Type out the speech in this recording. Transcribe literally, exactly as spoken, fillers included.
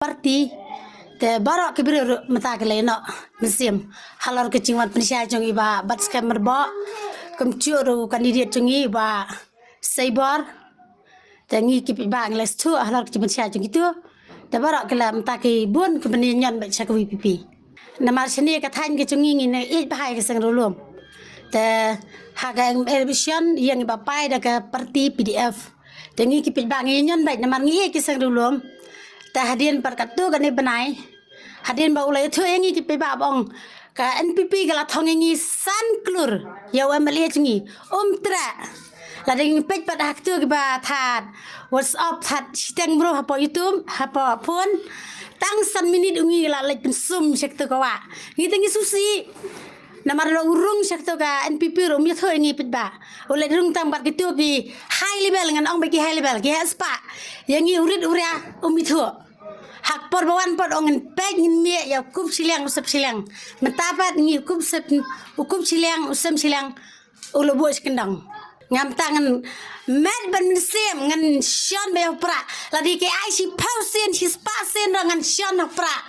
party. Te baroh ki briew ruh mynta ki la ïehnoh mynsiem halor ka jingwan pynshai jong i Bah Batskhem Myrboh, kumjuh ruh u candidate jong ngi Bah Saibor. Te ngi ki paidbah ngi la sngewthuh halor ka jingpynshai jong kito. Te baroh ki la mynta ki bun ki ban ïañion beit sha ka VPP. Namar shane ka thaiñ ka jong ngi ngi nang ïeit bha ïa ka seng riewlum. Te ha ka election ïa ngi ba pai da ka party PDF. Te ngi ki paidbah ngi ïañion beit namar ngi ïeit ki seng riewlum. Te hadien pat katto katne bnai, hadien ba u la ïathuh ïa ngi ki paidbah ba ong ka NPP ka la thong ïa ngi san klur ïa u MLA jong ngi, um treh. Lada ngi peit pat ha kito kiba thad WhatsApp, thad shiteng bro hapoh YouTube, hapoh phone, tang san minit u ngi la leit pynsum sha kito ka wah. Ngi te ngi sngewsih. Namar la u rung sha kito ka NPP ruh um ïathuh ïa ngi paidbah. U leit rung tang bad kito ki high level, ngan ong beit ki high level, ki heh spah ïa ngi, u rit u ria um ïathuh. Ha ka por ba wan pat ong ngin peit ngin mih ïa u kup shiliang u sep shiliang. Mynta pat ngi u kup sep, u kup shiliang u sem shiliang u la buh sha kyndong. Ngam tang ngan met ban mynsiem, ngan shon beit ha u prah. Lada ki ai shiphew sien, shispah sien ruh ngan shon ha u prah.